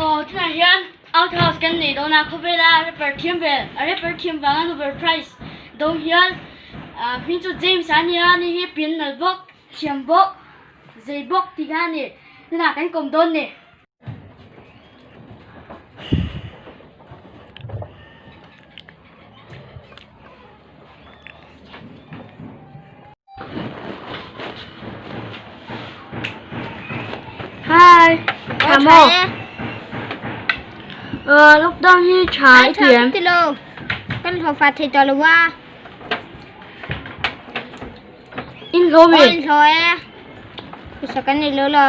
Aw tunah hian outhouse kan nei dawn a, khawvela rapper thiam vel, a rapper thiam vanga Nobel Prize dawng hian hming chu James a nia, ani hi pian nalh bawk, thiam bawk, zei bawk tih kha a ni, tunah kan kawm dawn ni. Hi, tha maw? Ờ, lockdown hi tha i ti em? Ti lo. Kan hlawh fa thei tawh lo a. In hlawh mi? In hlawh e. Pisa kan nei lo lo.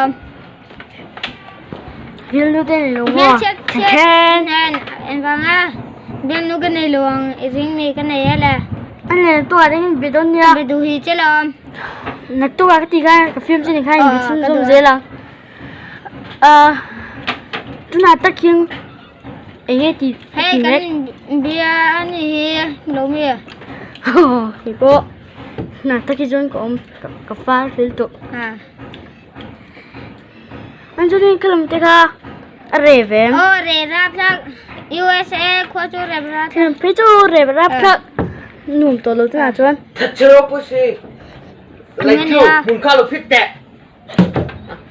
Bial nu te nei lo maw? Khen. En vanga bial nu ka nei lo ang i ring mi ka nei e le. An le tu ah ding be don nia. Be du hi che lo. Na tu ah ka ti kha ka film che ni kha in bi chhun zawm zel ang. Ah tuna takin enge ti Hei kan bia ani hi lo mi. Kei pawh na taki chuan ka awm ka far fel tawh. An chu rin khalam te kha a re ve em? Aw re rap thlak USA khua chu rep rap thlak. Phei chu rep rap thlak nuam tawh lo tunah chuan. Thatchhe ropui si. Lei chu hmun kha lo phit teh.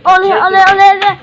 Awle awle awle awle.